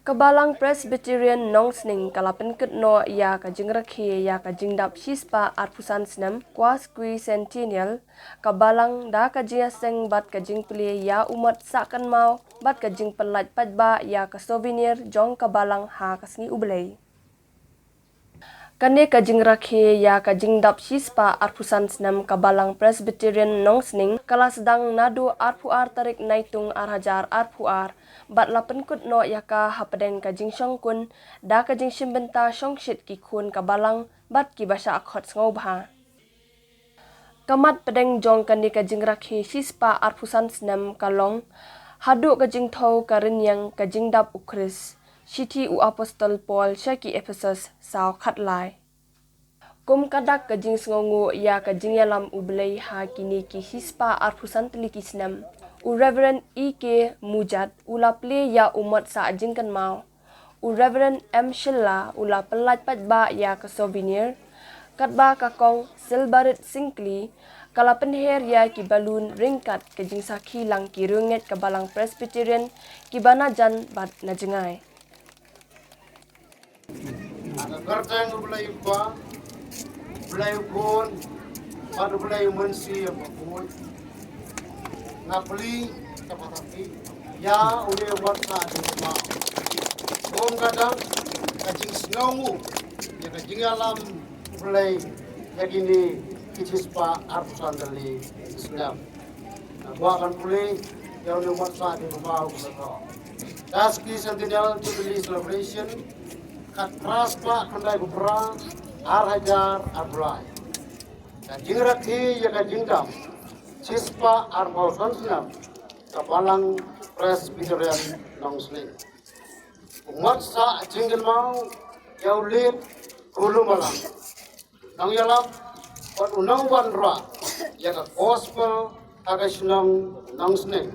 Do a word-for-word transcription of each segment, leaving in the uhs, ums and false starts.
Ka Balang Presbyterian Nongsning ka la pynkut noh ïa ka jingrakhe ïa ka jingdap shispah arphew san snem, quasquicentennial, ka Balang da ka jingïaseng bad ka jingplie ïa u mot sah kynmaw bad ka jingpyllait paidbah ïa ka souvenir jong ka Balang ha ka Sngi U Blei. Kane ka jingrakhe ïa ka jingdap shispah arphew san snem ka Balang Presbyterian Nongsning ka la sdang naduh arphew ar tarik Naitung ar hajar arphew ar, bad la pynkut noh ïa ka hapdeng ka jingshongkun da ka jingshimbynta shongshit ki khun ka Balang bad kiba shah khot sngewbha. Ka mat pdeng jong kane ka jingrakhe shispah arphew san snem ka long haduh ka jingthew ka rynïeng ka jingdap u Khrist, shithi u Apostol Paul sha ki Ephesos saw khatlai. Kum ka dak ka jingsngewnguh ïa ka jingïalam U Blei ha kine ki shispah arphew san tylli ki snem, u Reverend E K Mujat u la plie ïa u mot sah jingkynmaw. U Reverend M Shylla u la pyllait paidbah ïa ka souvenir, katba ka Kong Silbarit Syngkli ka la pynher ïa ki balloon ryngkat ka jingsakhi lang ki riewngeit ka Balang Presbyterian kiba na jan bad na jngai. Ha ka kyrteng U Blei U Kpa, U Blei U Khun, bad U Blei U Mynsiem Bakhuid. Nga plie, ka pyrthei, ïa une u mot sah jingkynmaw. Kum ka dak ka jingsngewnguh ïa ka jingïalam U Blei ïa kine ki shispah arphew san tylli ki snem. Nga kwah ban pule ïa une u mot sah jingkynmaw kumta. Ka Quasquicentennial Jubilee Celebration, khatphra spah khyndai phew phra, ar hajar arphew lai. Ka jingrakhe ïa ka jingdap shispah arphew san snem ka Balang Presbyterian Nongsning. U mot sah jingkynmaw ïa u late Khulu Malang, nongïalam bad u nongwanrah ïa ka gospel ha ka shnong Nongsning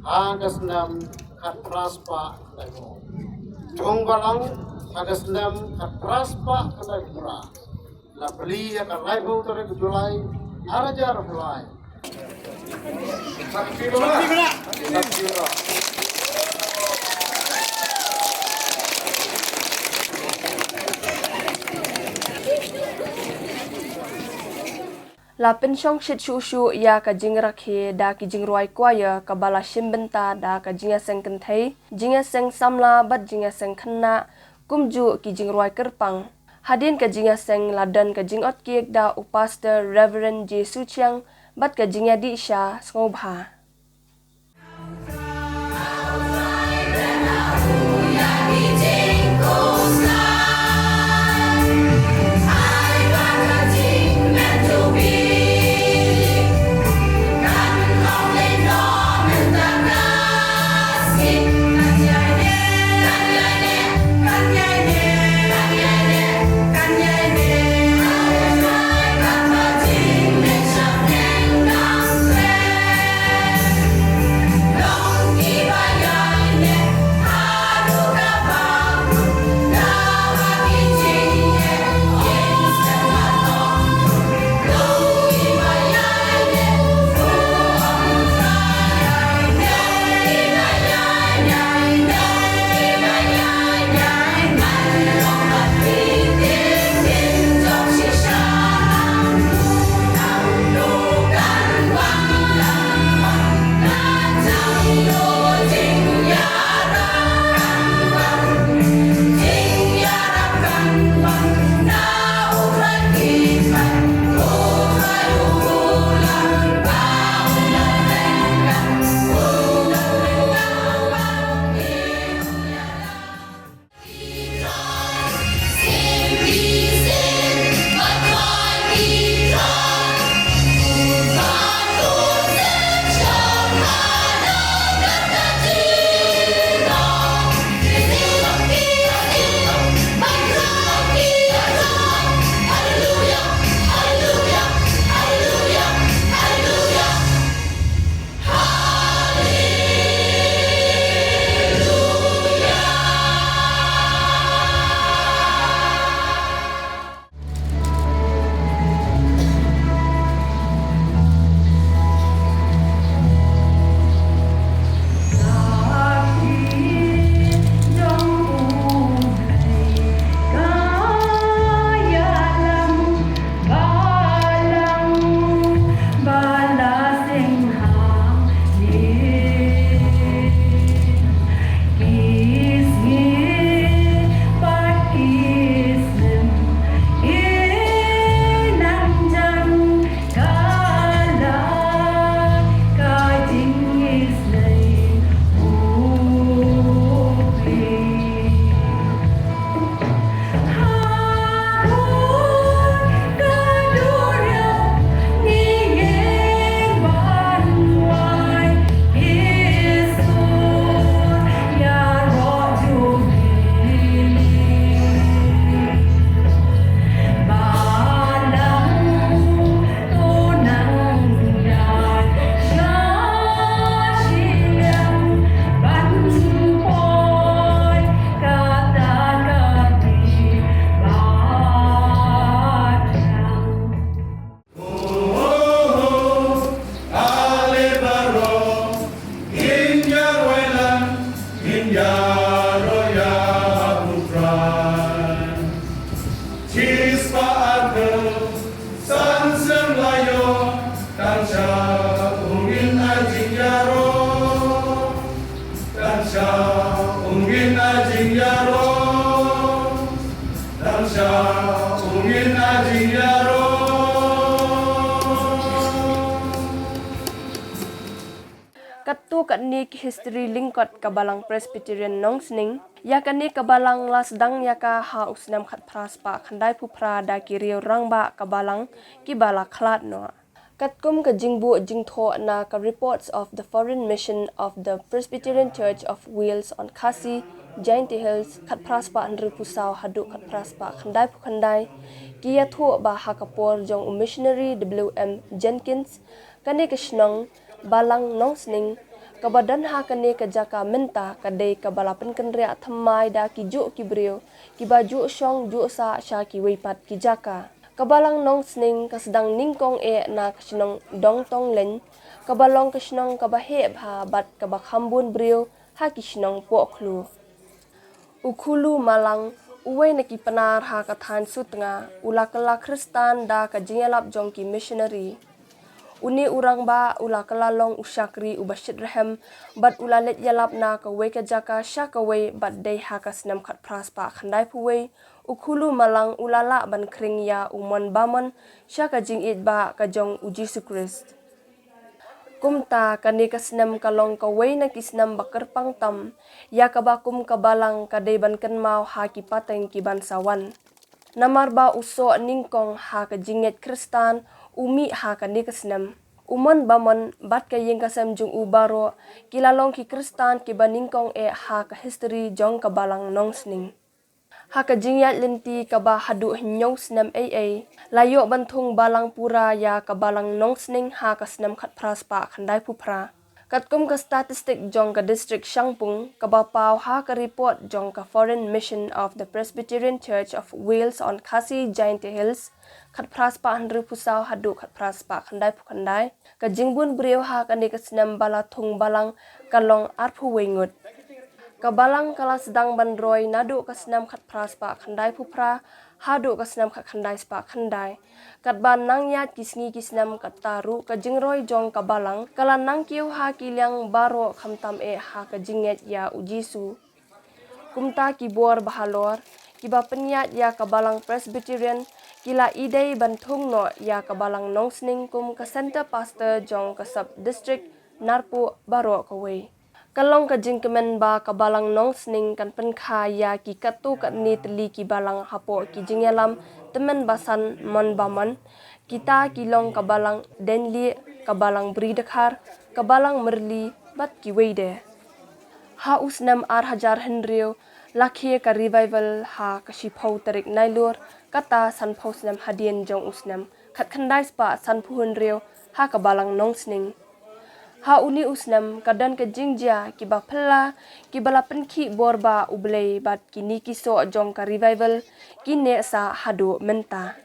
ha ka snem khatphra spah khyndai phew. Thung Balang ha ka snem khatphra spah khyndai phew phra. La plie ha ka laiphew tarik July, ar hajar arphew lai. La pynshongshit shuh shuh ïa ka jingrakhe da ki jingrwai choir kaba la shim bynta da ka jingïaseng kynthei, jingïaseng samla bad jingïaseng khynnah, kumjuh ki jingrwai kyrpang. Hadien ka jingïaseng la don ka jingot kiek da u Pastor Reverend J Suchiang bad ka jingïadih sha sngewbha. Katto katne ki history lyngkot ka Balang Presbyterian Nongsning. Ïa kane ka Balang la sdang ïa ka ha u snem khatphra spah khyndai phew phra da ki riew rangbah ka Balang kiba la khlad noh. Katkum ka jingbuh jingthoh na ka Reports of the Foreign Mission of the Presbyterian Church of Wales on Khasi Jaintia Hills, khatphra spah hynriew phew saw haduh khatphra spah khyndai phew khyndai, ki ïathuh ba ha ka por jong u missionary W M Jenkins, kane ka shnong Balang Nongsning, kaba don ha kane ka jaka mynta, ka dei kaba la pynkynriah thymmai da ki juh ki briew kiba juh shong juh sah sha kiwei pat ki jaka. Ka Balang Nongsning ka sdang nyngkong eh na ka shnong Dongtonglein, kaba long ka shnong kaba heh bha bad kaba kham bun briew ha ki shnong Pohklu. U Khulu Malang, uwei na ki Pnar ha ka thaiñ Sutnga, u la kylla Khristan da ka jingïalap jong ki missionary. Une u rangbah u la kylla long u shakri uba shitrhem bad u la leit ïalap na kawei ka jaka sha kawei bad dei ha ka snem khatphra spah khyndai phew wei, u Khulu Malang u la lah ban khring ïa u Mon Bamon sha ka jingïeit ba ka jong u Jisu Khrist. Kumta kane ka snem ka long kawei na ki snem ba kyrpang tam, ïa kaba kum ka Balang ka dei ban kynmaw ha ki pateng ki ban sa wan. Namar ba u soh nyngkong ha ka jingngeit Khristan u mih ha kane ka snem. U Mon Bamon bad ka ïing ka sem jong u baroh ki la long ki Khristan kiba nyngkong eh ha ka history jong ka Balang Nongsning. Ha ka jingïaid lynti kaba haduh hynñiew snem ei ei, la ïoh ban thung balang pura ïa ka Balang Nongsning ha ka snem khatphra spah khyndai phew phra. Katkum ka statistic jong ka district Shangpung, kaba paw ha ka report jong ka Foreign Mission of the Presbyterian Church of Wales on Khasi Jaintia Hills, khatphra spah hynriew phew saw haduh khatphra spah khyndai phew khyndai, ka jingbun briew ha kane ka snem ba la thung balang ka long arphew wei ngut. Ka Balang ka la sdang ban roi naduh ka snem khatphra spah khyndai phew phra haduh ka snem khatkhyndai spah khyndai. Katba nang ïaid ki sngi ki snem katta ruh ka jingroi jong ka Balang ka la nang kiew ha ki liang baroh khamtam eh ha ka jingngeit ïa u Jisu. Kumta ki bor bahalor kiba pynïaid ïa ka Balang Presbyterian ki la ïadei ban thung noh ïa ka Balang Nongsning kum ka center pastor jong ka sub district Narpuh baroh kawei. Ka long ka jingkmen ba ka Balang Nongsning kan pynkha ïa ki katto katne tylli ki balang hapoh ki jingïalam tymmen basan Mon Bamon, kita ki long ka Balang Deinlieh, ka Balang Bridkhar, ka Balang Myrli bad kiwei de. Ha u snem ar hajar hynriew la khie ka revival ha ka shiphew tarik Nailur, kata sanphew snem hadien jong u snem khatkhyndai spah sanphew hynriew ha ka Balang Nongsning. Ha une u snem ka don ka jingjia kiba phylla kiba la pynkhih bor ba U Blei bad kine ki soh jong ka revival ki neh sah haduh mynta.